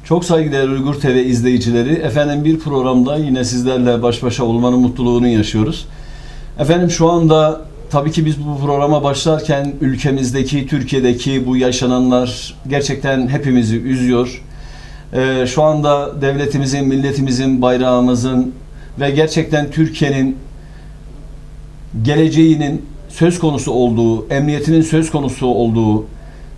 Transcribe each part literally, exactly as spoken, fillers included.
Çok saygıdeğer Uygur T V izleyicileri, efendim, bir programda yine sizlerle baş başa olmanın mutluluğunu yaşıyoruz. Efendim, şu anda tabii ki biz bu programa başlarken ülkemizdeki, Türkiye'deki bu yaşananlar gerçekten hepimizi üzüyor. Ee, şu anda devletimizin, milletimizin, bayrağımızın ve gerçekten Türkiye'nin geleceğinin söz konusu olduğu, emniyetinin söz konusu olduğu,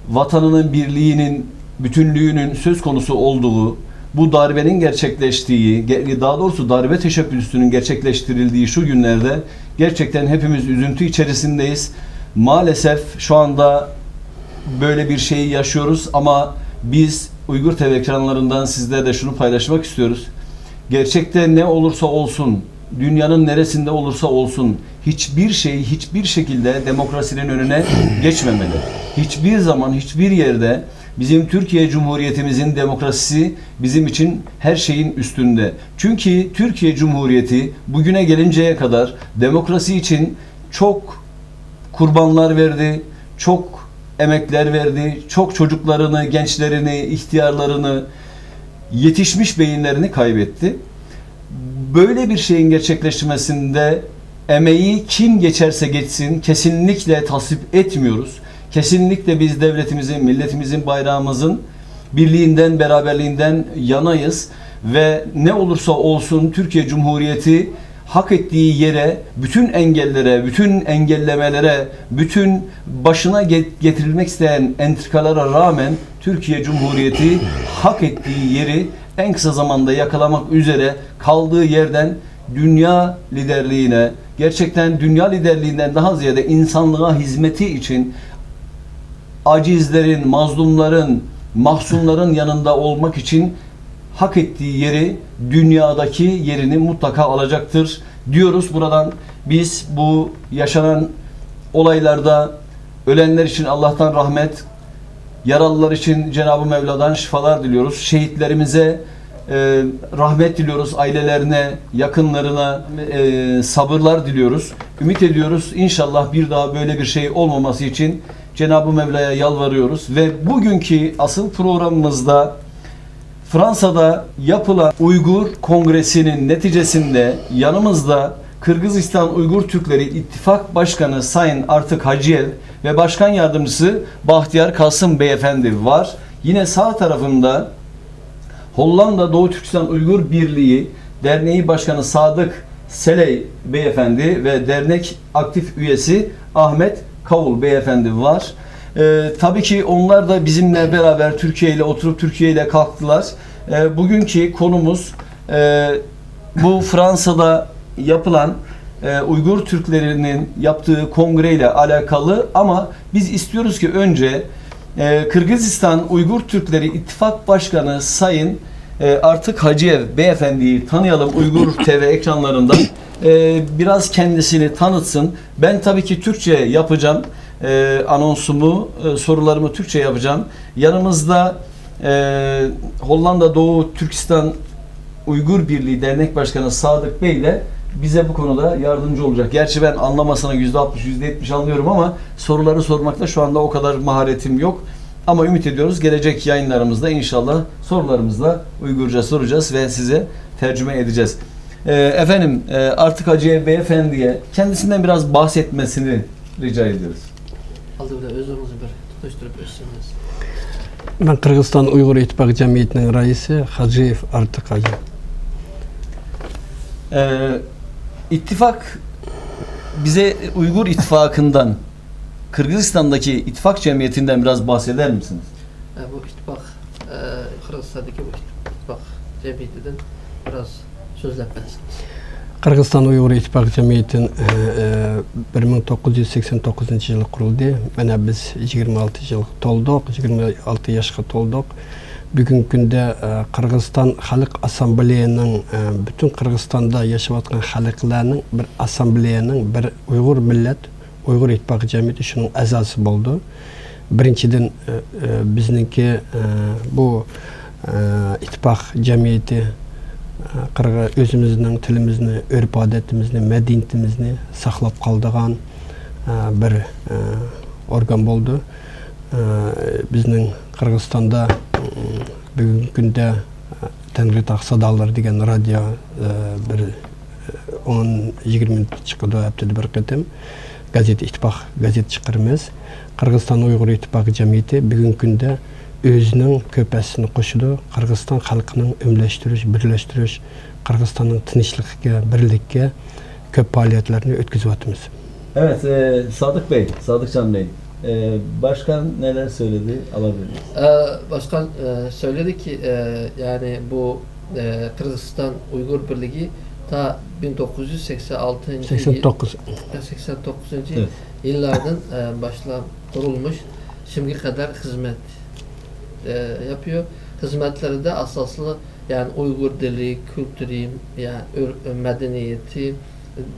vatanının birliğinin, bütünlüğünün söz konusu olduğu, bu darbenin gerçekleştiği, ge-, daha doğrusu darbe teşebbüsünün gerçekleştirildiği şu günlerde gerçekten hepimiz üzüntü içerisindeyiz. Maalesef şu anda böyle bir şeyi yaşıyoruz ama biz Uygur T V ekranlarından sizlerle şunu paylaşmak istiyoruz. Gerçekte ne olursa olsun, dünyanın neresinde olursa olsun, hiçbir şey, hiçbir şekilde demokrasinin önüne geçmemeli. Hiçbir zaman, hiçbir yerde bizim Türkiye Cumhuriyetimizin demokrasisi bizim için her şeyin üstünde. Çünkü Türkiye Cumhuriyeti bugüne gelinceye kadar demokrasi için çok kurbanlar verdi, çok emekler verdi, çok çocuklarını, gençlerini, ihtiyarlarını, yetişmiş beyinlerini kaybetti. Böyle bir şeyin gerçekleşmesinde emeği kim geçerse geçsin kesinlikle tasvip etmiyoruz. Kesinlikle biz devletimizin, milletimizin, bayrağımızın birliğinden, beraberliğinden yanayız ve ne olursa olsun Türkiye Cumhuriyeti hak ettiği yere, bütün engellere, bütün engellemelere, bütün başına get- getirilmek isteyen entrikalara rağmen Türkiye Cumhuriyeti hak ettiği yeri en kısa zamanda yakalamak üzere kaldığı yerden dünya liderliğine, gerçekten dünya liderliğinden daha ziyade insanlığa hizmeti için acizlerin, mazlumların, mahzunların yanında olmak için hak ettiği yeri, dünyadaki yerini mutlaka alacaktır diyoruz. Buradan biz bu yaşanan olaylarda ölenler için Allah'tan rahmet, yaralılar için Cenab-ı Mevla'dan şifalar diliyoruz. Şehitlerimize e, rahmet diliyoruz, ailelerine, yakınlarına e, sabırlar diliyoruz. Ümit ediyoruz, inşallah bir daha böyle bir şey olmaması için Cenab-ı Mevla'ya yalvarıyoruz. Ve bugünkü asıl programımızda Fransa'da yapılan Uygur Kongresi'nin neticesinde yanımızda Kırgızistan Uygur Türkleri İttifak Başkanı Sayın Artık Hacıyev ve Başkan Yardımcısı Bahtiyar Kasım Beyefendi var. Yine sağ tarafımda Hollanda Doğu Türkistan Uygur Birliği Derneği Başkanı Sadık Seley Beyefendi ve dernek aktif üyesi Ahmet Kavul Beyefendi var. Ee, tabii ki onlar da bizimle beraber Türkiye ile oturup Türkiye ile kalktılar. Ee, bugünkü konumuz e, bu Fransa'da yapılan e, Uygur Türklerinin yaptığı kongre ile alakalı ama biz istiyoruz ki önce e, Kırgızistan Uygur Türkleri İttifak Başkanı Sayın e, Artık Hacıyev Beyefendi'yi tanıyalım Uygur T V ekranlarında. E, biraz kendisini tanıtsın. Ben tabii ki Türkçe yapacağım e, anonsumu, e, sorularımı Türkçe yapacağım. Yanımızda e, Hollanda Doğu Türkistan Uygur Birliği Dernek Başkanı Sadık Bey de bize bu konuda yardımcı olacak. Gerçi ben anlamasına yüzde altmış, yüzde yetmiş anlıyorum ama soruları sormakta şu anda o kadar maharetim yok. Ama ümit ediyoruz gelecek yayınlarımızda inşallah sorularımızı da Uygurca soracağız ve size tercüme edeceğiz. Ee, efendim, e, Artık Hacıyev Beyefendi'ye kendisinden biraz bahsetmesini rica ediyoruz. Aldı bilen özüňizi bir tutuşdurup ötseňiz. Мен Qırgızstan Uygur İttifak Cemiyeti'nin reisi Hacıyev Artık Hacı. Ee, ittifak bize Uygur İttifakı'ndan, Kırgızistan'daki İttifak Cemiyeti'nden biraz bahseder misiniz? E, bu ittifak, e, Qırgızstandakı bu ittifak cemiyetinden biraz sözlep berseňiz. Qırgızstan Uygur İttifak Cemiyeti, e, e, bir ming to'qqiz yuz seksen to'qqizinchi yili qurildi. Mana biz yigirma olti yil to'ldiq, yigirma olti yoshga to'ldiq. Bugungi kunda, e, Qırgızstan Xalq Assambleyining, e, butun Qırgızstanda yashayotgan xalqlarning bir assambleyining, bir Uyg'ur millat Uyg'ur İttifakı Cemiyeti şunun azası boldı. Birinchiden, e, e, bizningki, e, bu, e, İttifak Cemiyeti, e, qırgı-, özümüzning tilimizni, örf-odatimizni, medeniyetimizni saqlap qaldırğan, e, bir, e, organ boldı. E, bizning Qırgızstanda, mm, بۈگۈنكى كۈندە، ئە، تەڭرىتاغ سادالىرى دېگەن رادىيو، ئە، بىر، ئە، ئون، يىگىرمە مىنۇت چىقىدۇ، ھەپتىدە بىر قېتىم. گازېت ئىتتىپاق گازېت چىقىرىمىز. قىرغىزىستان ئۇيغۇر ئىتتىپاقى جەمئىيىتى بۈگۈنكى كۈندە ئۆزىنىڭ كۆپ ھەسسىسىنى قوشىدۇ. قىرغىزىستان خەلقىنىڭ ئۆملەشتۈرۈش، بىرلەشتۈرۈش، قىرغىزىستاننىڭ تىنچلىقىغا، بىرلىككە كۆپ پائالىيەتلەرنى ئۆتكۈزۈۋاتىمىز. Evet, e, Sadık Bey, Sadıkcan Bey, e, başkan neler söyledi, alabilir miyiz? Ee, başkan e, söyledi ki, e, yani bu e, Kırgızistan Uygur Birliği ta bin dokuz yüz seksen altıncı seksen dokuz. Yıl, seksen dokuzuncu Evet. yıllardan e, başla kurulmuş, şimdiye kadar hizmet e, yapıyor. Hizmetleri de asaslı yani Uygur dili, kültürü, yani ör- medeniyeti,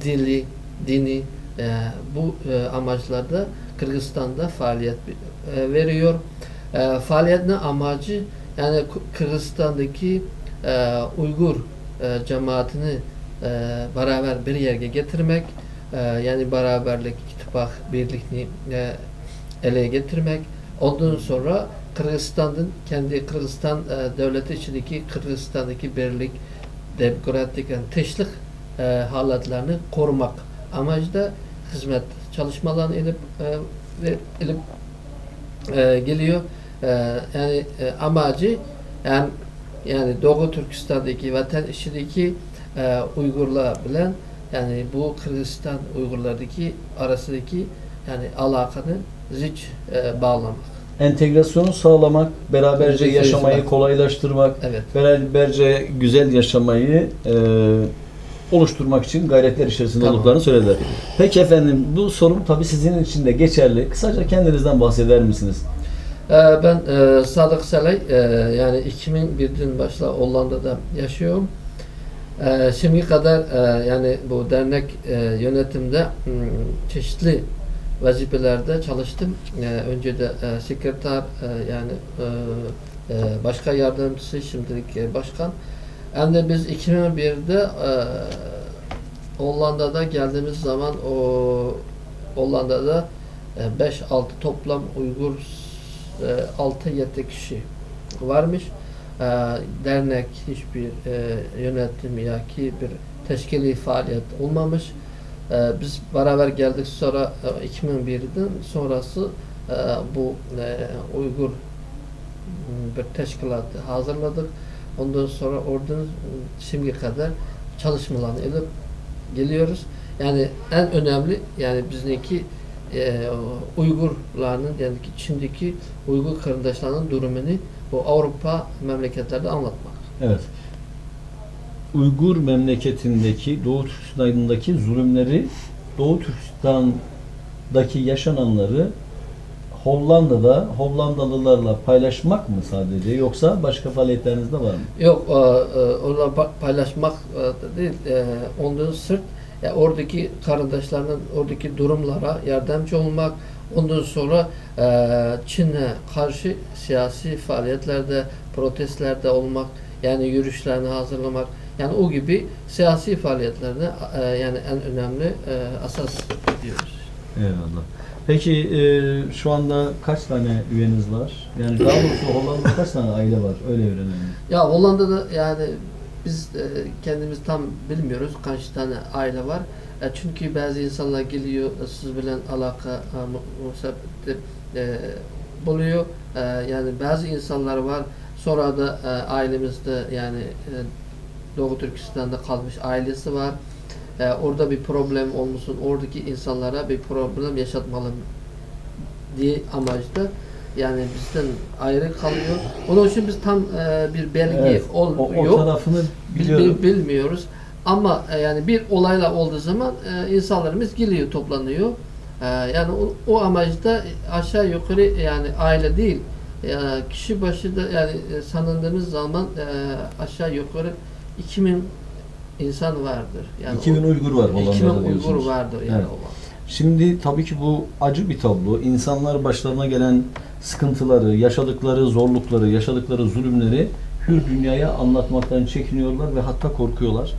dili, dini e, bu e, amaçlarda Kırgızistan'da faaliyet e, veriyor. E, faaliyetin amacı yani Kı- Kırgızistan'daki e, Uygur e, cemaatini e, beraber bir yerge getirmek, e, yani beraberlik, ittifak, birlikni e, ele getirmek. Ondan sonra Kırgızistan'ın kendi Kırgızistan e, devleti içindeki Kırgızistan'daki birlik, demokratik, yani teşlik e, halatlarını korumak amacı da hizmet çalışmalarını edip e, ve edip e, geliyor. E, yani e, amacı hem yani Doğu Türkistan'daki vatan içindeki e, Uygurlar bilen yani bu Kırgızistan Uygurlardaki arasındaki yani alakanı ziç e, bağlamak. Entegrasyonu sağlamak, beraberce Entegrasyonu yaşamayı sağlamak. Kolaylaştırmak, Evet. Beraberce güzel yaşamayı e, oluşturmak için gayretler içerisinde Tamam. Olduklarını söylediler. Peki efendim, bu sorum tabii sizin için de geçerli. Kısaca kendinizden bahseder misiniz? Ee, Ben e, Sadık Salay, e, yani iki bin birden başla Hollanda'da yaşıyorum. E, Şimdiye kadar e, yani bu dernek e, yönetimde m, çeşitli vazifelerde çalıştım. E, Önce de e, sekreter, e, yani e, e, başkan yardımcısı, şimdilik e, başkan. Hem de biz iki bin birde e, Hollanda'da geldiğimiz zaman o Hollanda'da e, beş altı toplam Uygur e, altı yedi kişi varmış. E, Dernek, hiçbir e, yönetim ya ki bir teşkili faaliyet olmamış. E, Biz beraber geldik sonra e, iki bin birden sonrası e, bu e, Uygur bir teşkilatı hazırladık. Ondan sonra oradan şimdiye kadar çalışmalarını edip geliyoruz. Yani en önemli yani bizdeki e, Uygurların yani Çin'deki Uygur kardeşlerinin durumunu bu Avrupa memleketlerde anlatmak. Evet. Uygur memleketindeki Doğu Türkistan'daki zulümleri, Doğu Türkistan'daki yaşananları Hollanda'da Hollandalılarla paylaşmak mı sadece, yoksa başka faaliyetleriniz de var mı? Yok, e, e, onunla pa- paylaşmak e, değil. E, Ondan sırt ya oradaki kardeşlerinin oradaki durumlara yardımcı olmak, ondan sonra e, Çin'e karşı siyasi faaliyetlerde, protestlerde olmak, yani yürüyüşlerini hazırlamak, yani o gibi siyasi faaliyetlerine e, yani en önemli e, asas diyoruz. Eyvallah. Peki e, şu anda kaç tane üyeniz var? Yani daha doğrusu Hollanda'da kaç tane aile var? Öyle öğrenelim. Ya Hollanda'da yani biz e, kendimiz tam bilmiyoruz kaç tane aile var. E, çünkü bazı insanlar geliyor, e, siz bilen alaka e, mu- muhabbette e, buluyor. E, yani bazı insanlar var. Sonra da e, ailemizde yani e, Doğu Türkistan'da kalmış ailesi var. E, orada bir problem olmasın, oradaki insanlara bir problem yaşatmalım diye amaçta yani bizden ayrı kalıyor. Onun için biz tam e, bir belge Evet, ol- o, o yok. tarafını Biz biliyorum. bil- bilmiyoruz. Ama e, yani bir olayla olduğu zaman e, insanlarımız geliyor, toplanıyor. E, yani o, o amaçta aşağı yukarı yani aile değil. Ya kişi başı da yani e, sanındığımız zaman e, aşağı yukarı iki bin insan vardır. Yani iki bin Uygur var Hollanda'da iki bin Uygur diyorsunuz. Vardır yani Evet. Hollanda. Şimdi tabii ki bu acı bir tablo. İnsanlar başlarına gelen sıkıntıları, yaşadıkları zorlukları, yaşadıkları zulümleri hür dünyaya anlatmaktan çekiniyorlar ve hatta korkuyorlar.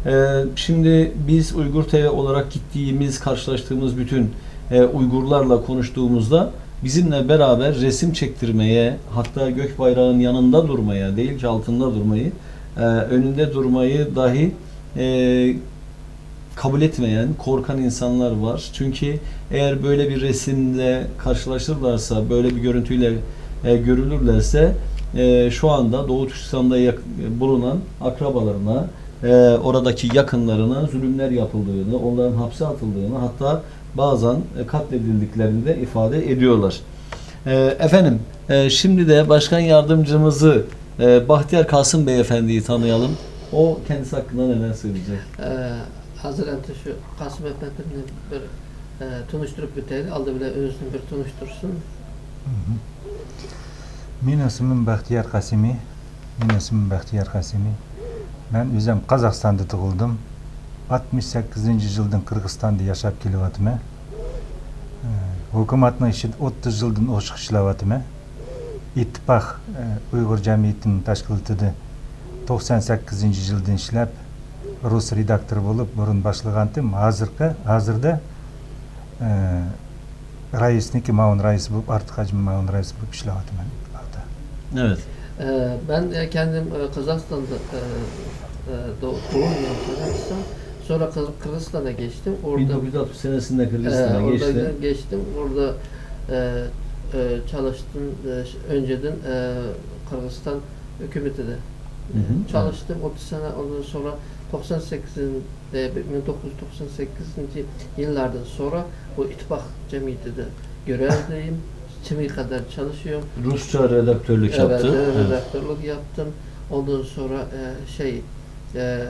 Ee, şimdi biz Uygur T V olarak gittiğimiz, karşılaştığımız bütün e, Uygurlarla konuştuğumuzda Bizimle beraber resim çektirmeye, hatta gök bayrağın yanında durmaya, değil ki altında durmayı, e, önünde durmayı dahi, e, kabul etmeyen, korkan insanlar var. Çünkü eğer böyle bir resimle karşılaşırlarsa, böyle bir görüntüyle, e, görülürlerse, e, şu anda Doğu Türkistan'da yak-, bulunan akrabalarına, e, oradaki yakınlarına zulümler yapıldığını, onların hapse atıldığını, hatta bazen, e, katledildiklerini de ifade ediyorlar. E, efendim, e, şimdi de başkan yardımcımızı, e, Bahtiyar Kasım Beyefendi'yi tanıyalım. O kendisi hakkında neler söyleyecek? Ee, Hazır endi shu Qosim afandining bir, e, tunishtirib o'taylik. Oldi bilan o'zini bir tunishtirsin. Hı hı. Mening ismim Baxtiyor Qasimiy. Mening ismim Baxtiyor Qasimiy. Men o'zim Qozog'istonda tug'ildim. Oltmish sakkizinchi yildan Qirg'izistonda yashab kelyapman. Ee, Hukumatning ishida o'ttiz yildan oshiq ishlayapman. Ittifoq, e, Uyg'ur jamiyatini tashkilotida to'qson sakkizinchi yildan ishlab, rus redaktori bo'lib burun boshlagandim. Hozirgi, hozirda, e, raisniki ma'mur raisi bo'lib, Ortiq Hajmi ma'mur raisi bo'lib ishlayapman Ittifoqda. Evet. Ee, ben e, kendim e, Kazakistan'da e, e, doğ- doğum büyüme Kazakistan. Sonra Kaz- Kırgızistan'a geçtim. Orada bin dokuz yüz altmış senesinde Kırgızistan'a e, orada geçti. Geçtim. Orada e, e, çalıştım. E, ş- önceden e, Kırgızistan hükümetinde Hı hı, çalıştım. Otuz sene ondan sonra doksan sekiz, e, bin dokuz yüz doksan sekizinci yıllardan sonra bu ittifak cemiyetinde görevdeyim. Şimdi kadar çalışıyorum. Rusça redaktörlük Evet, yaptı. Evet, redaktörlük yaptım. Ondan sonra e, şey, e,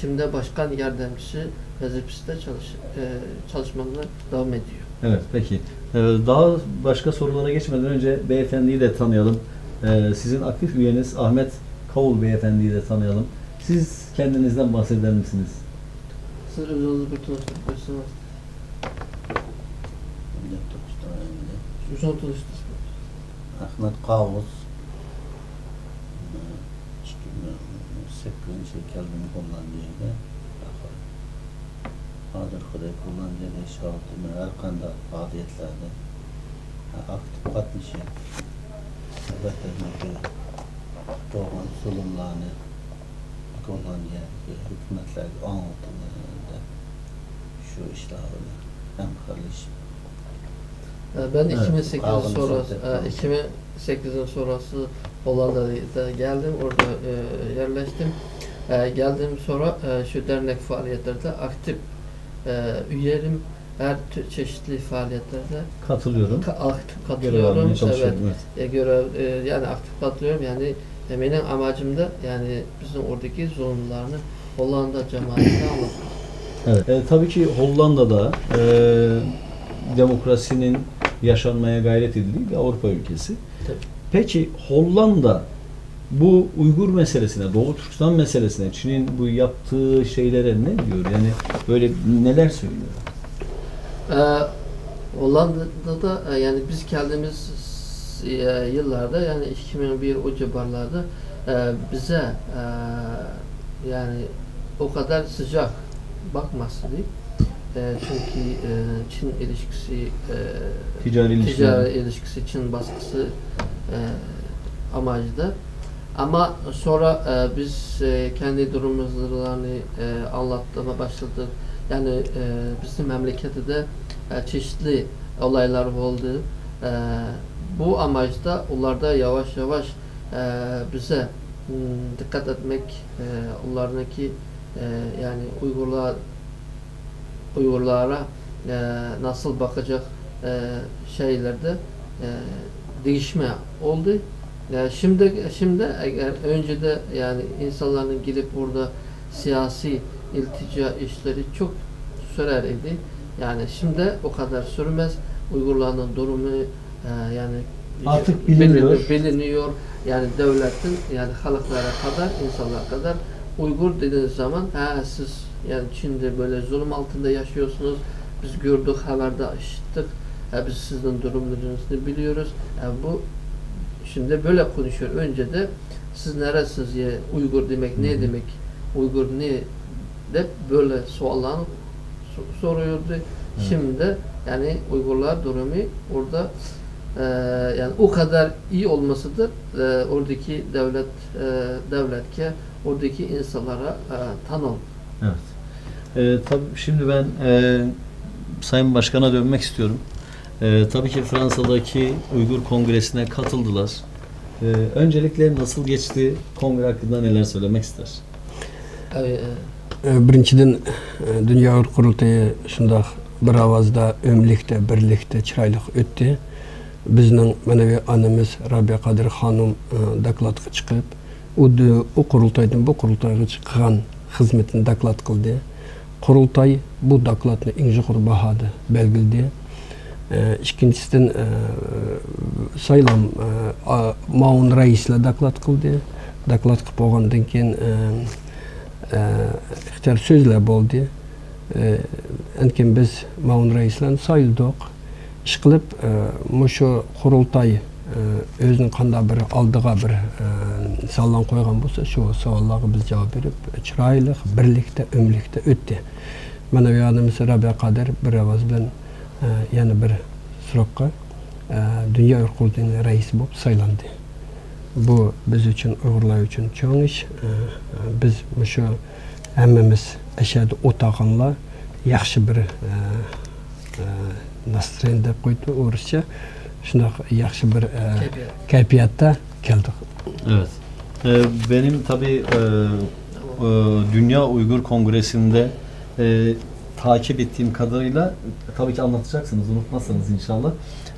şimdi başkan yardımcısı vazifesinde çalış, e, çalışmamla devam ediyor. Evet, peki. Ee, daha başka sorulara geçmeden önce beyefendiyi de tanıyalım. Ee, sizin aktif üyeniz Ahmet Kavul beyefendiyi de tanıyalım. Siz kendinizden bahseder misiniz? Siz özünüzü bir tanıştırıp geçseniz. Millet tutuşturan endi. Siz onu tanıştırırsınız. Ahmet Kavul. Ikki ming sakkizinchi yil keldim Gollandiyaga. Hozirgidek Gollandiyada yashayapman. Har qanday faoliyatlarda aktiv qatnashyapman. Vatanimizga bo'lgan zulmlarni Gollandiyadagi hukumatlarga anglataman deb shu ishlar bilan hamkorlashib. Ben Evet. iki bin sekiz Aldım sonrası, zaten. E, iki bin sekiz sonrası Hollanda'da geldim, orada e, yerleştim. E, geldim sonra e, şu dernek faaliyetlerde aktif e, üyeyim. Her tür çeşitli faaliyetlerde Katılıyorum. ka- aktif Görev almaya katılıyorum. çalışıyorum. Evet. Evet. E, görev e, yani aktif katılıyorum. Yani e, benim amacım da yani bizim oradaki zulümlerini Hollanda cemaatine anlatmak. Evet. E, tabii ki Hollanda'da e, demokrasinin yaşanmaya gayret edildiği bir Avrupa ülkesi. Tabii. Peki Hollanda bu Uygur meselesine, Doğu Türkistan meselesine, Çin'in bu yaptığı şeylere ne diyor? Yani böyle neler söylüyor? Ee, Hollanda'da e, yani biz geldiğimiz e, yıllarda yani iki bin bir o civarlarda e, bize e, yani o kadar sıcak bakmazdı. E, çünkü e, Çin ilişkisi, e, Ticari ilişkiler. ticari ilişkisi, Çin baskısı e, amacıydı. Ama sonra e, biz e, kendi durumlarını e, anlatmaya başladık. Yani e, bizim memlekette de e, çeşitli olaylar oldu. E, bu amaçta onlarda yavaş yavaş e, bize m, dikkat etmek, e, onlarınki e, yani Uygurlar Uygurlara e, nasıl bakacak e, şeylerde e, değişme oldu. E, şimdi şimdi eğer önce de yani insanların gelip burada siyasi iltica işleri çok sürer idi. Yani şimdi o kadar sürmez. Uygurların durumu e, yani Artık biliniyor. biliniyor. Biliniyor. Yani devletin yani halklara kadar, insanlara kadar Uygur dediğiniz zaman ha siz yani Çin'de böyle zulüm altında yaşıyorsunuz. Biz gördük, haberde işittik. Ha, biz sizin durumlarınızı biliyoruz. Ha, bu şimdi böyle konuşuyor. Önce de siz neresiniz ya Uygur demek ne Hı hı. demek? Uygur ne de böyle sorular so- soruyordu. Evet. Şimdi yani Uygurlar durumu orada e, yani o kadar iyi olmasıdır, e, oradaki devlet, e, devletke, oradaki insanlara, e, tanıl. Evet. E, tabii şimdi ben, e, Sayın Başkan'a dönmek istiyorum. E, tabii ki Fransa'daki Uygur Kongresi'ne katıldılar. E, öncelikle nasıl geçti? Kongre hakkında neler söylemek ister? Ee, Ee, بىرىنچىدىن، ئە، دۇنيا ئۇيغۇر قۇرۇلتىيى شۇنداق بىر ئاۋازدا، ئۆملۈكتە، بىرلىكتە، چىرايلىق ئۆتتى. بىزنىڭ مەنىۋى ئانىمىز رابىيە قادىر خانىم، ئە، دوكلاتقا چىقىپ، ئۇ دۇ-، ئۇ قۇرۇلتايدىن بۇ قۇرۇلتايغىچە قىلغان خىزمىتىنى دوكلات قىلدى. قۇرۇلتاي بۇ دوكلاتنى ئەڭ يۇقىرى باھادا بەلگىلىدى. ئە، ئىككىنچىسىدىن، ئە، سايلام، ئە، ئا-، مۇئاۋىن رەئىسلەر دوكلات قىلدى. دوكلات قىلىپ بولغاندىن كېيىن، ئە، ئە، ئىختىيار سۆزلەر بولدى. ئە، ئەنكىن بىز مۇئاۋىن رەئىسلەرنى سايلىدۇق. ئىشقىلىپ، ئە، مۇشۇ قۇرۇلتاي، ئە، ئۆزىنىڭ قانداق بىر ئالدىغا بىر، ئە، ساللان قويغان بولسا، شۇ سوئاللارغا بىز جاۋاب بېرىپ، چىرايلىق، بىرلىكتە، ئۆملۈكتە ئۆتتى. مەنىۋى ئانىمىز رابىيە قادىر بىر ئاۋاز بىلەن، ئە، يەنە بىر سرۇكقا، ئە، دۇنيا ئۇيغۇر قۇرۇلتىيىنىڭ رەئىسى بولۇپ سايلاندى. بۇ بىز ئۈچۈن، ئۇيغۇرلار ئۈچۈن چوڭ ئىش. ئە، بىز مۇشۇ ھەممىمىز ئەشەدە ئولتۇرغانلار ياخشى بىر، ئە، ئە، ناسترويېنىيە دەپ قويىدۇ ئورۇسچە. شۇنداق ياخشى بىر، ئە، كەيپىيات. كەيپىياتتا كەلدۇق. Evet. Ee, benim tabii, e, e, Dünya Uygur Kongresi'nde, e, takip ettiğim kadarıyla, tabii ki anlatacaksınız, unutmazsanız inşallah.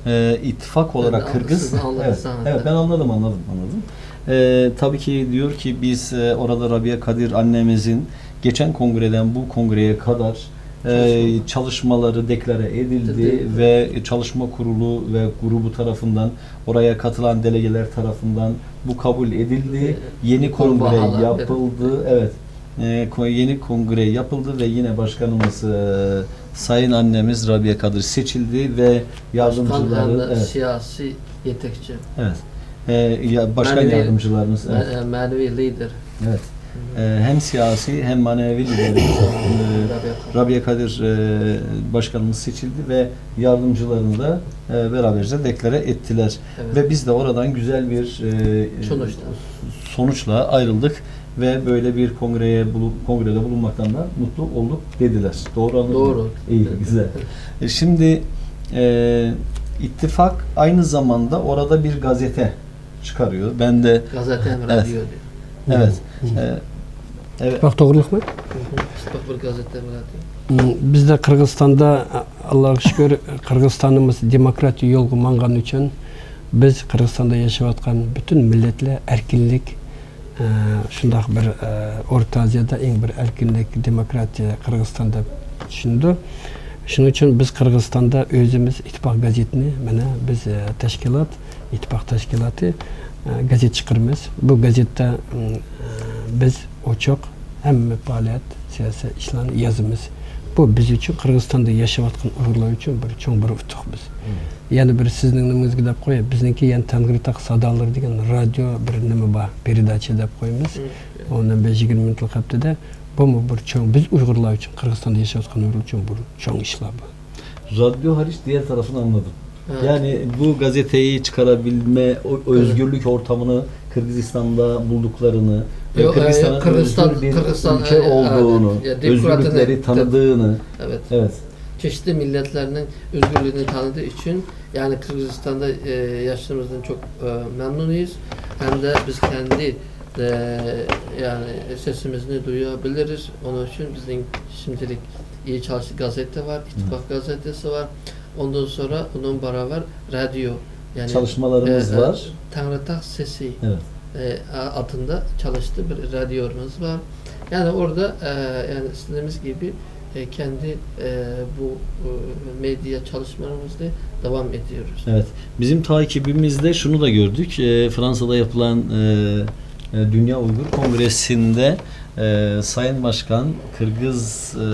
E, ittifak olarak Kırgız... Siz anladınız, evet, evet, evet, ben anladım, anladım, anladım. E, tabii ki diyor ki biz, e, orada Rabia Kadir annemizin geçen kongreden bu kongreye kadar, e, çalışmaları deklare edildi ve çalışma kurulu ve grubu tarafından, oraya katılan delegeler tarafından bu kabul edildi. Yeni kongre yapıldı. Evet. E, ko-, yeni kongre yapıldı ve yine başkanımız, e, Sayın annemiz Rabia Kadir seçildi ve yardımcıları, hem de evet, siyasi yetekçi. Evet. E, ya, başkan yardımcılarımız, evet. Manevi lider. Evet. E, hem siyasi hem manevi lider, e, Rabia Kadir, e, başkanımız seçildi ve yardımcılarını da, e, beraberce deklare ettiler. Evet. Ve biz de oradan güzel bir, e, sonuçla ayrıldık ve böyle bir kongreye bulu-, kongrede bulunmaktan da mutlu olduk dediler. Doğru anladım. Doğru. İyi, güzel. E, şimdi, e, ittifak aynı zamanda orada bir gazete çıkarıyor. Ben de... Gazete hem radyo diyor. Evet. Hı. E, evet. ئىتتىپاق توغرىلىقمۇ؟ ئىتتىپاق بىر گازېتە ھەم راديو. بىزدە قىرغىزىستاندا، ئاللاغا شۈكۈر، قىرغىزىستانىمىز دېموكراتىيە يولغا ماڭغان ئۈچۈن بىز قىرغىزىستاندا ياشاۋاتقان پۈتۈن مىللەتلەر ئەركىنلىك، ئە، شۇنداق بىر، ئە، ئورتا ئازىيادا ئەڭ بىر ئەركىنلىك، دېموكراتىيە قىرغىزىستان دەپ چۈشىنىدۇ. شۇنىڭ ئۈچۈن بىز قىرغىزىستاندا ئۆزىمىز ئىتتىپاق گازېتىنى، مانا بىز، ئە، تەشكىلات، ئىتتىپاق تەشكىلاتى، ئە، گازېت چىقىرىمىز. بۇ گازېتتا، ئە، بىز ئوچۇق ھەممە پائالىيەت، سىياسىي ئىشلارنى يازىمىز. بۇ بىز ئۈچۈن، قىرغىزىستاندا ياشاۋاتقان ئۇيغۇرلار ئۈچۈن بىر چوڭ بىر ئۇتۇق بىز. مم. يەنە بىر سىزنىڭ نېمىڭىزگە دەپ قوياي، بىزنىڭكى يەنە تەڭرىتاغ سادالىرى دېگەن رادىيو بىر نېمە بار، پېرېداچە دەپ قويىمىز. مم. ئون بەش يىگىرمە مىنۇتلۇق ھەپتىدە. بۇمۇ بىر چوڭ، بىز ئۇيغۇرلار ئۈچۈن، قىرغىزىستاندا ياشاۋاتقان ئۇيغۇرلار ئۈچۈن بىر چوڭ ئىشلار بۇ. Radyo hariç diğer tarafını anladım. Evet. Yani bu gazeteyi çıkarabilme, o özgürlük ortamını Kırgızistan'da bulduklarını ve Kırgızistan'ın özgür bir ülke olduğunu, özgürlükleri tanıdığını. Evet. Evet. Çeşitli milletlerinin özgürlüğünü tanıdığı için, yani Kırgızistan'da, e, yaşadığımızdan çok, e, memnunuz. Hem de biz kendi, e, yani sesimizi duyabiliriz. Onun için bizim şimdilik iyi çalıştığı gazete var, İttifak gazetesi var. Ondan sonra onunla beraber radyo, yani, çalışmalarımız var. Tangritag Sesi, evet, e, a-, adında çalıştığı bir radyomuz var. Yani orada, e, yani istediğimiz gibi, e, kendi, e, bu, e, medya çalışmalarımızı devam ediyoruz. Evet, bizim takibimizde şunu da gördük. E, Fransa'da yapılan, e, e, Dünya Uygur Kongresi'nde, e, Sayın Başkan Kırgız, e,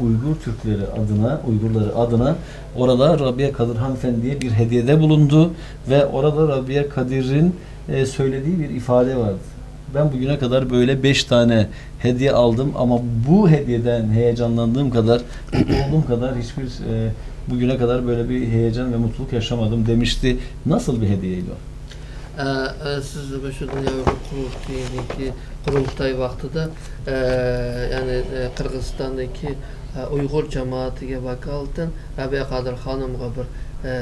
Uygur Türkleri adına, Uygurları adına orada Rabia Kadir hanımefendiye bir hediyede bulundu ve orada Rabia Kadir'in, e, söylediği bir ifade vardı. Ben bugüne kadar böyle beş tane hediye aldım ama bu hediyeden heyecanlandığım kadar, mutlu olduğum kadar hiçbir, e, bugüne kadar böyle bir heyecan ve mutluluk yaşamadım demişti. Nasıl bir hediyeydi o? ئە، ئە، سىز مۇشۇ دۇنيا ئۇيغۇر قۇرۇلتىيىنىڭكى قۇرۇلتاي ۋاقتىدا، ئە، يەنى، ئە، قىرغىزىستاندىكى، ئە، ئۇيغۇر جامائىتىگە ۋاكالىتەن رابىيە قادىر خانىمغا بىر، ئە،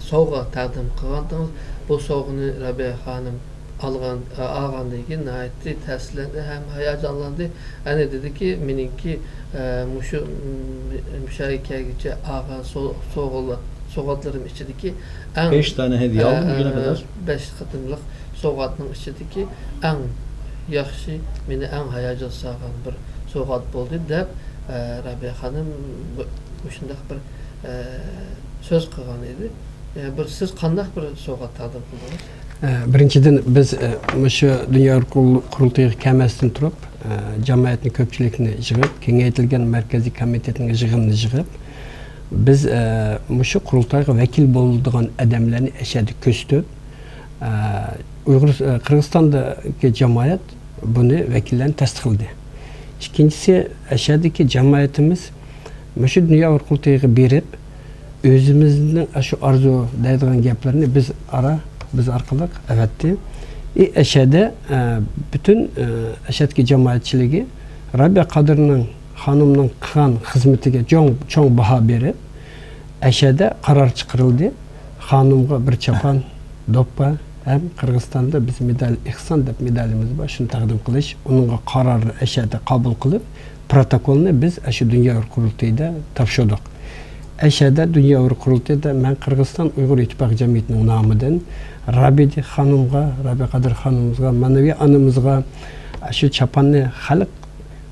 سوۋغا تەقدىم قىلغانتىڭىز. بۇ سوۋغىنى رابىيە خانىم ئالغان، ئالغاندىن كېيىن ناھايىتى تەسىرلەندى ھەم ھاياجانلاندى. ئەنە دېدىكى، مېنىڭكى، ئە، مۇشۇ، م، مۇشۇ يەرگە كەلگۈچە ئالغان سو-، سوۋغىلار، سوۋغاتلىرىم ئىچىدىكى ئەڭ، Beş tane hediye ئە، aldım bugüne ئە، kadar. بەش قېتىملىق سوۋغاتنىڭ ئىچىدىكى ئەڭ ياخشى، مېنى ئەڭ ھاياجان سالغان بىر سوۋغات بولدى، دەپ، ئە، رابىيە خانىم بۇ، مۇشۇنداق بىر، ئە، سۆز قىلغان ئىدى. ئە، بىر، سىز قانداق بىر سوۋغات تەقدىم قىلدىڭىز؟ ئە، بىرىنچىدىن، بىز، ئە، مۇشۇ دۇنيا قۇرۇل-، قۇرۇلتىيىغا كەلمەستىن تۇرۇپ، ئە، جامائەتنى، كۆپچىلىكنى يىغىپ، كېڭەيتىلگەن مەركەزىي كومىتېتنىڭ يىغىنىنى يىغىپ، بىز، ئە، مۇشۇ قۇرۇلتايغا ۋەكىل بولىدىغان ئادەملەرنى ئەشەدە كۆرسىتىپ، ئە، ئۇيغۇر، ئە، قىرغىزىستاندىكى جامائەت بۇنى ۋەكىللەرنى تەستىقلىدى. ئىككىنچىسى، ئەشەدىكى جامائىتىمىز مۇشۇ دۇنيا ئۇيغۇر قۇرۇلتىيىغا بېرىپ، ئۆزىمىزنىڭ ئاشۇ ئارزۇ دەيدىغان گەپلىرىنى بىز ئارا، بىز ئارقىلىق ئەۋەتتى. ئى، ئەشەدە، ئە، پۈتۈن، ئە، ئەشەدىكى جامائەتچىلىكى رابىيە قادىرنىڭ خانىمنىڭ قىلغان خىزمىتىگە چوڭ، چوڭ باھا بېرىپ، ئەشەدە قارار چىقىرىلدى. خانىمغا بىر چاپان، دوپپا ھەم قىرغىزىستاندا بىز مېدال، ئېھسان دەپ مېدالىمىز بار، شۇنى تەقدىم قىلىش. ئۇنىڭغا قارارنى ئەشەدە قابۇل قىلىپ، پروتوكولنى بىز ئاشۇ دۇنيا ئۇيغۇر قۇرۇلتىيىدا تاپشۇردۇق. ئەشەدە دۇنيا ئۇيغۇر قۇرۇلتىيىدا مەن قىرغىزىستان ئۇيغۇر ئىتتىپاقى جەمئىيىتىنىڭ نامىدىن رابىيە خانىمغا، رابىيە قادىر خانىمىمىزغا، مەنىۋى ئانىمىزغا شۇ چاپاننى خەلق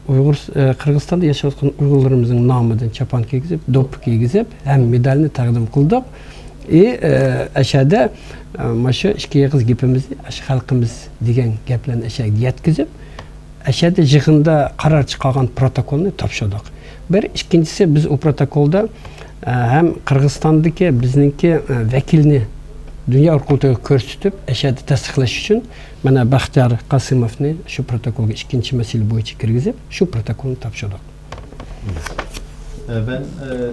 ئۇيغۇر، ئە، قىرغىزىستاندا ياشاۋاتقان ئۇيغۇرلىرىمىزنىڭ نامىدىن چاپان كىيگۈزۈپ، دوپپا كىيگۈزۈپ ھەم مېدالنى تەقدىم قىلدۇق. ئى، ئە، ئەشەدە، ئە، مانا شۇ ئىككى ئېغىز گېپىمىزنى، ئاشۇ خەلقىمىز دېگەن گەپلەرنى ئەشەگە يەتكۈزۈپ، ئەشەدە يىغىندا قارار چىقارغان پروتوكولنى تاپشۇردۇق. بىر، ئىككىنچىسى، بىز ئۇ پروتوكولدا، ئە، ھەم قىرغىزىستاندىكى بىزنىڭكى، ئە، ۋەكىلنى دۇنيا ئۇيغۇر قۇرۇلتىيىغا كۆرسىتىپ، ئەشەدە تەستىقلاش ئۈچۈن مانا بەختىيار قاسىموۋنى شۇ پروتوكولغا ئىككىنچى مەسىلە بويىچە كىرگۈزۈپ، شۇ پروتوكولنى تاپشۇردۇق. E, Ben, e,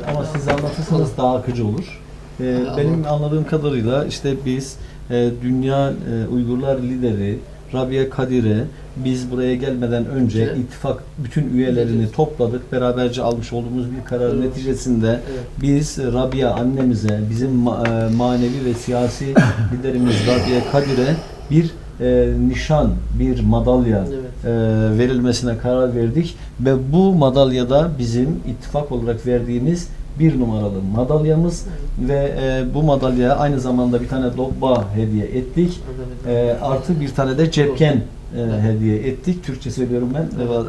ama siz anlatırsanız daha akıcı olur. E, Aha. Benim anladığım kadarıyla işte biz e, dünya e, Uygurlar lideri Rabia Kadir'e biz buraya gelmeden önce Evet. ittifak bütün üyelerini Evet. topladık. Beraberce almış olduğumuz bir karar Evet. neticesinde Evet. biz Rabia annemize, bizim ma- e, manevi ve siyasi liderimiz Rabia Kadir'e bir e, nişan, bir madalya Evet. e, verilmesine karar verdik. Ve bu madalya da bizim ittifak olarak verdiğimiz bir numaralı madalyamız. Ve e, bu madalya aynı zamanda bir tane dobba hediye ettik. Evet. E, artı bir tane de cepken e, Evet. hediye ettik. Türkçe söylüyorum ben. Evet.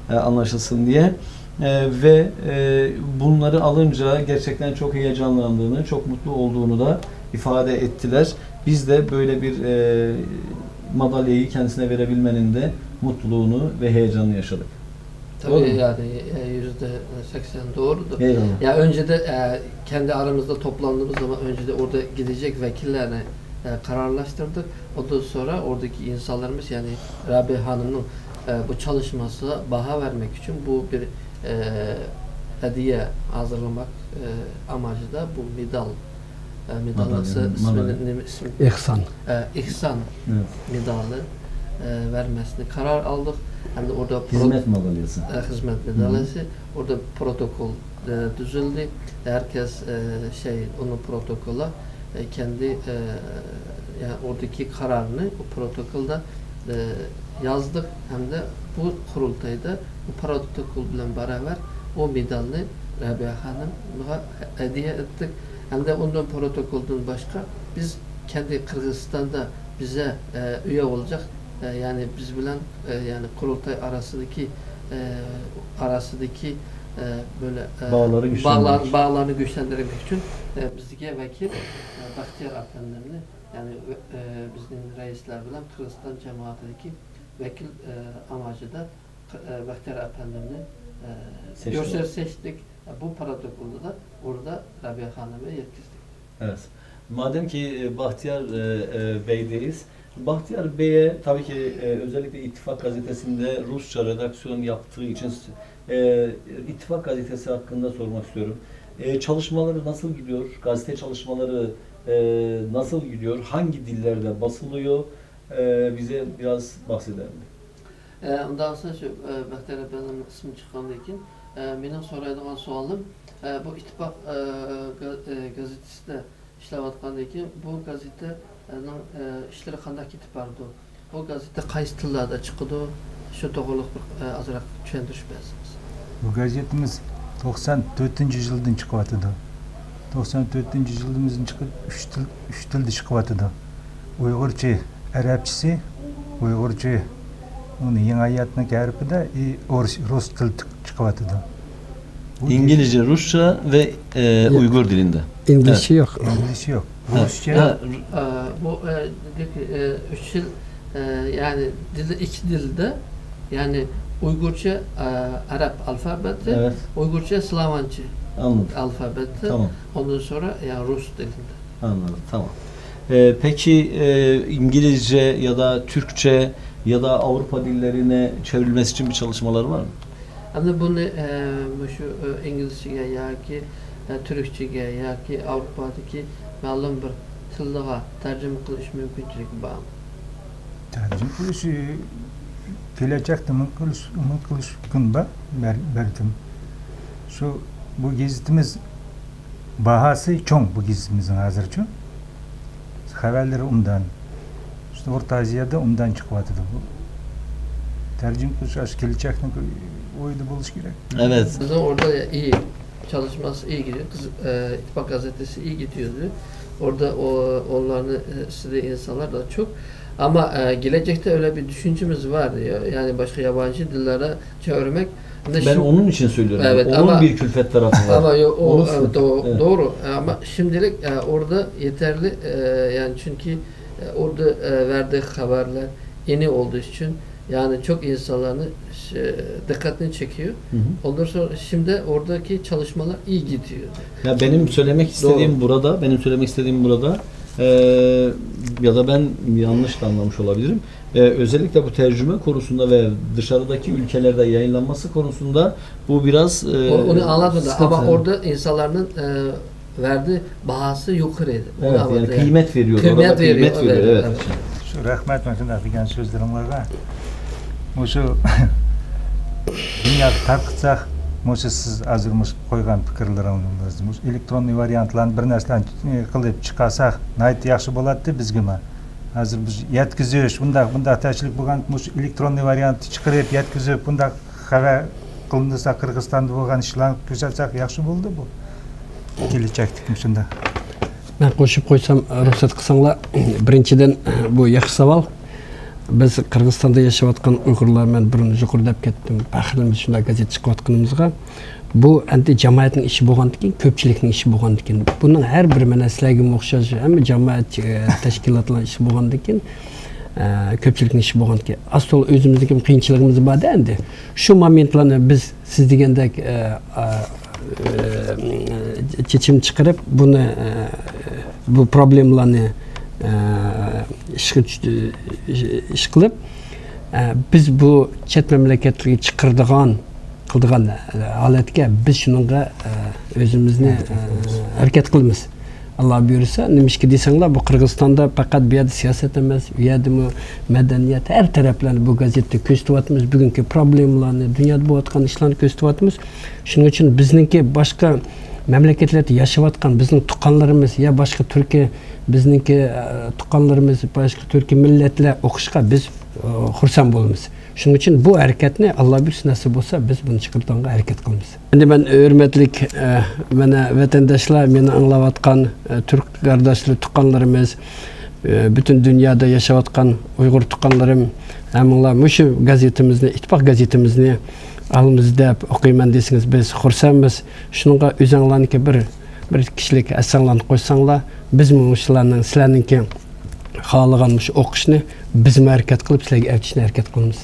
E, anlaşılsın diye. E, ve e, bunları alınca gerçekten çok heyecanlandığını, çok mutlu olduğunu da ifade ettiler. Biz de böyle bir e, madalyayı kendisine verebilmenin de mutluluğunu ve heyecanını yaşadık. Doğru Tabii mu? Yani e, yüzde seksen doğrudur. Eyvallah. Ya önce de e, kendi aramızda toplandığımız zaman önce de orada gidecek vekillerini e, kararlaştırdık. Ondan sonra oradaki insanlarımız yani Rabi Hanım'ın e, bu çalışmasına baha vermek için bu bir e, hediye hazırlamak e, amacı da bu medal. E, medalın Madalya, isi- ismini, madalya. ne- ismi- ئېھسان. e, İhsan Evet. medalı e, vermesini karar aldık. Hem de orada pro- Hizmet madalyası. e, hizmet medalyası. Orada protokol e, düzüldü. Herkes e, şey onun protokola e, kendi e, yani oradaki kararını bu protokolda e, yazdık. Hem de bu kurultayda bu protokol bilen beraber o medalni Rabia Hanım'a hediye ettik. Hem de ondan protokoldan başka biz kendi Kırgızistan'da bize e, üye olacak e, yani biz bilen e, yani kurultay arasındaki e, arasındaki e, böyle e, Bağları güçlendirmek. bağlar- bağlarını güçlendirmek için e, bizge vekil e, Bahtiyar Efendimni yani e, bizim reisler bilen Kırgızistan cemaatindeki vekil e, amacı da e, Bahtiyar Efendimni e, Seçtik. göster seçtik. E, bu protokolda da orada Rabia Hanım'ı yetkizdik. Evet. Madem ki e, Bahtiyar e, e, Bey'deyiz, Bahtiyar Bey'e tabii ki e, özellikle İttifak gazetesinde Rusça redaksiyon yaptığı için e, İttifak gazetesi hakkında sormak istiyorum. E, çalışmaları nasıl gidiyor? Gazete çalışmaları e, nasıl gidiyor? Hangi dillerde basılıyor? E, bize biraz bahseder mi? ئە، ئۇنداق بولسا، شۇ، ئە، بەختىيار ئەپەندىمنىڭ ئىسمى چىققاندىن كېيىن، ئە، مېنىڭ سورايدىغان سوئالىم، ئە، بۇ ئىتتىپاق، ئە، گا-، ئە، گازېتىسىدە ئىشلەۋاتقاندىن كېيىن، بۇ گازېتىنىڭ، ئە، ئىشلىرى قانداق كېتىپ بارىدۇ؟ بۇ گازېتە قايسى تىللاردا چىقىدۇ؟ شۇ توغرىلىق بىر، ئە، ئازراق چۈشەندۈرۈش بەرسىڭىز. بۇ گازېتىمىز توقسان تۆتىنچى يىلدىن چىقىۋاتىدۇ. توقسان تۆتىنچى يىلىمىزدىن چىقىپ، ئۈچ تىل، ئۈچ تىلدا چىقىۋاتىدۇ. ئۇيغۇرچە ئەرەبچىسى، ئۇيغۇرچە، ئۇنى يېڭى ھاياتنىڭ ھەرپىدە، ئى، ئورۇس، رۇس تىلى چىقىۋاتىدۇ. بۇ İngilizce, Rusça ve e, Ya. Uygur dilinde. ئىنگلىزچە يوق. ئىنگلىزچە يوق. Evet. رۇسچە. Ha, ئە، بۇ، ئە، دېدىكى، ئە، ئۈچ يىل، ئە، يەنى دىلى ئىككى دىلدا، يەنى ئۇيغۇرچە، ئە، ئەرەب ئالفابېتى، Evet. ئۇيغۇرچە سلاۋانچە Anladım. ئالفابېتى، Tamam. ئوندىن سورا يا رۇس تىلىدا. Anladım. Tamam. E, peki e, İngilizce ya da Türkçe ya da Avrupa dillerine çevrilmesi için bir çalışmaları var mı? ئەمدى بۇنى، ئە، مۇشۇ، ئە، ئىنگلىزچىگە ياكى، ئە، تۈركچىگە ياكى ئاۋروپادىكى مەلۇم بىر تىللىغا تەرجىمە قىلىش مۇمكىنچىلىكى بارمۇ؟ تەرجىمە قىلىش، كېلەچەكتە ئۈمىد قىلىش، ئۈمىد قىلىش مۇمكىن بار، بەر-، بەلكىم. شۇ، بۇ گېزىتىمىز باھاسى چوڭ، بۇ گېزىتىمىزنىڭ ھازىرچۇ. خەۋەرلىرى ئوبدان. شۇ ئورتا ئازىيادا ئوبدان چىقىۋاتىدۇ. بۇ تەرجىمە قىلىش ئاشۇ كېلەچەكنىڭ ئويىدا بولۇشى كېرەك. Evet. بىزنىڭ ئوردا ئى چالىشماسى ئىگىدى، قىز-، ئە، ئىتتىپاق گازېتىسى ئىگىدى. ئوردا ئۇلارنى ئىستىدى ئىنسانلار دا چوق. ئەمما، ئە، كېلەچەكتە ئۆيلە بىر چۈشەنچىمىز بار، يەنى باشقا يابانچى دىللاردا چەۋرىمەك. Ben onun için söylüyorum. Evet, Onun ama- bir külfet tarafı var. ئەمما يو-، ئۇ، Onu ئە، söyle-, دو-، evet. دوغرۇ. ئەمما شىمدىلىك، ئە، ئوردا يېتەرلىك، ئە، يەنى چۈنكى، ئە، ئوردا، ئە، ۋەردى خەۋەرلەر ئېنى ئولدۇ ئۈچۈن، يەنى چوق ئىنسانلارنى ش-، دىققەتنى چېكىيو. Hı hı. ئوندىن سورا شىمدە ئوردىكى چالىشمالار ئىگىدى. Ya benim söylemek istediğim burada, benim söylemek istediğim burada e, ya da ben yanlış da anlamış olabilirim. E, özellikle bu tercüme konusunda ve dışarıdaki ülkelerde yayınlanması konusunda bu biraz e, ئۇنى ئاڭلاتمىدى. sıkıntı. ئەمما ئوردا ئىنسانلارنىڭ، ئە، ۋەردى باھاسى يۇقىرى ئىدى. Evet, yani kıymet veriyor. قىممەت Orada kıymet بېرىيو، veriyor. ئەلۋەتتە. Evet. شۇ رەھمەت مۇشۇنداق دېگەن سۆزلىرىڭلارغا. مۇشۇ دۇنياغا تارقىتساق، مۇشۇ سىز ھازىر مۇشۇ قويغان پىكىرلىرىڭىزنى، مۇشۇ ئېلېكتروننىي ۋارىيانتلارنى بىر نەرسىلەرنى قىلىپ چىقارساق ناھايىتى ياخشى بولاتتى بىزگىمۇ. ھازىر بىز يەتكۈزۈش، بۇنداق، بۇنداق تەرچىلىك بولغان، مۇشۇ ئېلېكتروننىي ۋارىيانتنى چىقىرىپ يەتكۈزۈپ، بۇنداق خەۋەر قىلىنسا، قىرغىزىستاندا بولغان ئىشلارنى كۆرسەتسەك ياخشى بولىدۇ بۇ. كېلەچەكتىكى مۇشۇنداق. مەن قوشۇپ قويسام، رۇخسەت قىلساڭلار، بىرىنچىدىن، بۇ ياخشى ساۋال. بىز قىرغىزىستاندا ياشاۋاتقان ئۇيغۇرلار، مەن بۇرۇن يۇقىرىدا دەپ كەتتىم، پەخىرلىنىمىز شۇنداق گازېت چىقىۋاتقىنىمىزغا. بۇ ئەمدى جامائەتنىڭ ئىشى بولغاندىكىن، كۆپچىلىكنىڭ ئىشى بولغاندىكىن، بۇنىڭ ھەر بىر، مانا سىلەرگىمۇ ئوخشاش، ھەممە جامائەت، ئە، تەشكىلاتلارنىڭ ئىشى بولغاندىكىن، ئە، كۆپچىلىكنىڭ ئىشى بولغاندىكىن، ئاز تولا ئۆزىمىزنىڭكى قىيىنچىلىقىمىز بار-دە ئەمدى. شۇ مومېنتلارنى بىز سىز دېگەندەك، ئە، ئە، ئە، چېچىم چىقىرىپ، بۇنى، ئە، بۇ پروبلېمىلارنى، ئە، ئىشقا چۈش-، ئىش قىلىپ، ئە، بىز بۇ چەت مەملىكەتلەرگە چىقىرىدىغان، قىلىدىغان، ئە، ھالەتكە بىز شۇنىڭغا، ئە، ئۆزىمىزنى، ئە، ھەرىكەت قىلىمىز. ئاللا بۇيرۇسا، نېمىشقا دېسەڭلار، بۇ قىرغىزىستاندا پەقەت بۇ يەردە سىياسەت ئەمەس، ئۇ يەردىمۇ مەدەنىيەت، ھەر تەرەپلەرنى بۇ گازېتتە كۆرسىتىۋاتىمىز، بۈگۈنكى پروبلېمىلارنى، دۇنيادا بولۇۋاتقان ئىشلارنى كۆرسىتىۋاتىمىز. شۇنىڭ ئۈچۈن بىزنىڭكى باشقا مەملىكەتلەردە ياشاۋاتقان بىزنىڭ تۇغقانلىرىمىز يا باشقا تۈركىي، بىزنىڭكى، ئە، تۇغقانلىرىمىز، باشقا تۈركىي مىللەتلەر ئوقۇشقا بىز، ئە، خۇرسەن بولىمىز. شۇنىڭ ئۈچۈن بۇ ھەرىكەتنى، ئاللا بۇيرۇسا، نەسىپ بولسا، بىز بۇنى چىقىرىدىغانغا ھەرىكەت قىلىمىز. ئەمدى مەن ھۆرمەتلىك، ئە، مانا ۋەتەنداشلار، مېنى ئاڭلاۋاتقان، ئە، تۈرك قارداشلىرى، تۇغقانلىرىمىز، ئە، پۈتۈن دۇنيادا ياشاۋاتقان ئۇيغۇر تۇغقانلىرىم، ھەممىڭلار مۇشۇ گازېتىمىزنى، ئىتتىپاق گازېتىمىزنى ئالىمىز دەپ ئوقۇيمەن دېسىڭىز، بىز خۇرسەنمىز. شۇنىڭغا ئۆزەڭلارنىڭكى بىر، بىر كىشىلىك ھەسسەڭلارنى قوشساڭلار، بىزمۇ مۇشۇلارنىڭ، سىلەرنىڭكى خالىغان مۇشۇ ئوقۇشنى بىزمۇ ھەرىكەت قىلىپ، سىلەرگە ئەۋېتىشنى ھەرىكەت قىلىمىز.